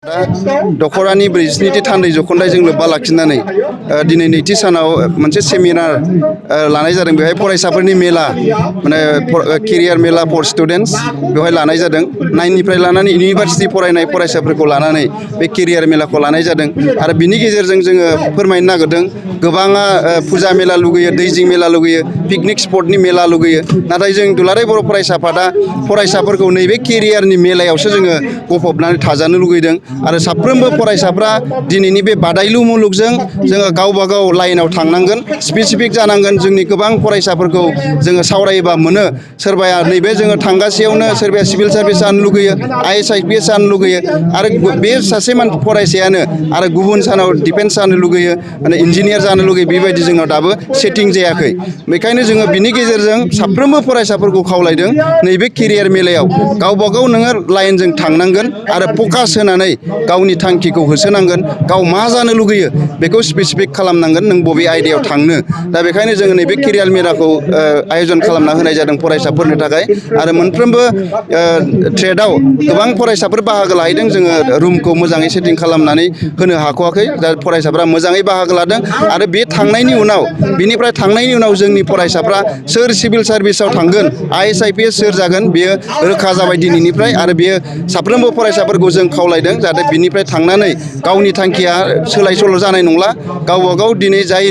दखरानि 42थि थान्दै जख'न्दायजों लोब्बा लाखिनानै दिनै नैथि सानाव मोनसे सेमिनार लानाय जादों। बेवहाय फरायसाफोरनि मेला माने केरियार मेला फर स्टुडेन्टस बेवहाय लानाय जादों। 9 निफ्राय लानानै इउनिभार्सिटि फरायनाय फरायसाफोरखौ लानानै बे केरियार मेलाखौ लानाय जादों आरो बिनि गेजेरजों जोङो फोरमायनो नागिरदों गोबाङा फुजा मेला लुगैयो, दैजिं मेला लुगैयो, पिकनिक स्पटनि मेला लुगैयो, नाथाय जों दुलाराय बर' फरायसा आफादा फरायसाफोरखौ नैबे केरियारनि मेलायावसो जोङो गफबनानै थाजानो लुगैदों आरो साफ्रोमबो फरायसाफ्रा दिनैनि बे बादायलु मुलुगजों जोङो गावबा गाव लाइनाव थांनांगोन, स्पेसिफिक जानांगोन। जोंनि गोबां फरायसाफोरखौ जोङो सावरायोबा मोनो सोरबाया नैबे जोङो थांगासेयावनो सोरबाया सिभिल सार्भिस जानो लुगैयो, IAS IPS जानो लुगैयो आरो बे सासे फरायसायानो आरो गुबुन सानाव डिफेन्स जानो लुगैयो, माने इन्जिनियार जानो लुगैयो। बेबायदि जोंनाव दाबो सेटिं जायाखै। बेखायनो जोङो बिनि गेजेरजों साफ्रोमबो फरायसाफोरखौ खावलायदों नैबे केरियार मेलायाव गावबा गाव नोङो लाइनजों थांनांगोन आरो फकास होनानै गावनि थांखिखौ होसोनांगोन। गाव मा जानो लुगैयो बेखौ स्पेसिफिक खालामनांगोन, नों बबे आयदायाव थांनो। दा बेखायनो जोङो नैबे केरियार मेलाखौ आयजन खालामना होनाय जादों फरायसाफोरनि थाखाय आरो मोनफ्रोमबो ट्रेडआव गोबां फरायसाफोर बाहागो लाहैदों। जोङो रुमखौ मोजाङै सेटिं खालामनानै होनो हाख'वाखै। दा फरायसाफ्रा मोजाङै बाहागो लादों आरो बे थांनायनि उनाव बिनिफ्राय थांनायनि उनाव जोंनि फरायसाफ्रा सोर सिभिल सार्भिसाव थांगोन, IAS IPS सोर जागोन बेयो रोखा जाबाय दिनैनिफ्राय आरो बेयो साफ्रोमबो फरायसाफोरखौ जों खावलायदों जाहाथे बिनिफ्राय थांनानै गावनि थांखिया सोलाय सोल' जानाय नंला। गावबा गाव दिनै जाय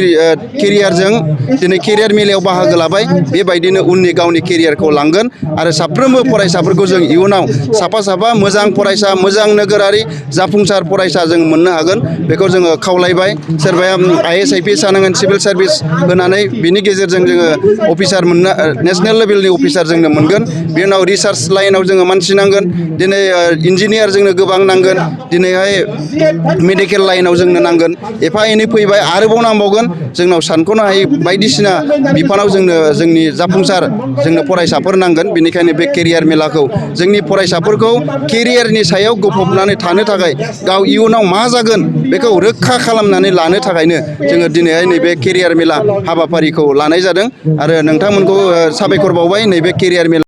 केरियारजों दिनै केरियार मेलायाव बाहागो लाबाय बेबायदिनो उननि गावनि केरियारखौ लांगोन आरो साफ्रोमबो फरायसाफोरखौ जों इयुनाव साफा साफा मोजां फरायसा, मोजां नोगोरारि जाफुंसार फरायसा जों मोननो हागोन बेखौ जोङो खावलायबाय। सोरबाया IAS IPS जानांगोन, सिभिल सार्भिस होनानै बिनि गेजेरजों जोङो अफिसार मोननो नेसनेल लेभेलनि अफिसार जोंनो मोनगोन। बेनि उनाव रिसार्च लाइनाव जोङो मानसि नांगोन। दिनै इन्जिनियार जोंनो गोबां नांगोन, दिनैहाय मेडिकेल लाइनाव जोंनो नांगोन। एफा एनै फैबाय आरोबाव नांबावगोन। जोंनाव सानख'नो हायै बायदिसिना बिफानाव जोंनि जाफुंसार जोंनो फरायसाफोर नांगोन। बेनिखायनो बे केरियार मेलाखौ जोंनि फरायसाफोरखौ केरियारनि सायाव गफबनानै थानो थाखाय गाव इयुनाव मा जागोन बेखौ रोखा खालामनानै लानो थाखायनो जोङो दिनैहाय नैबे केरियार मेला हाबाफारिखौ लानाय जादों आरो नोंथांमोनखौ साबायखर बावबाय नैबे केरियार मेला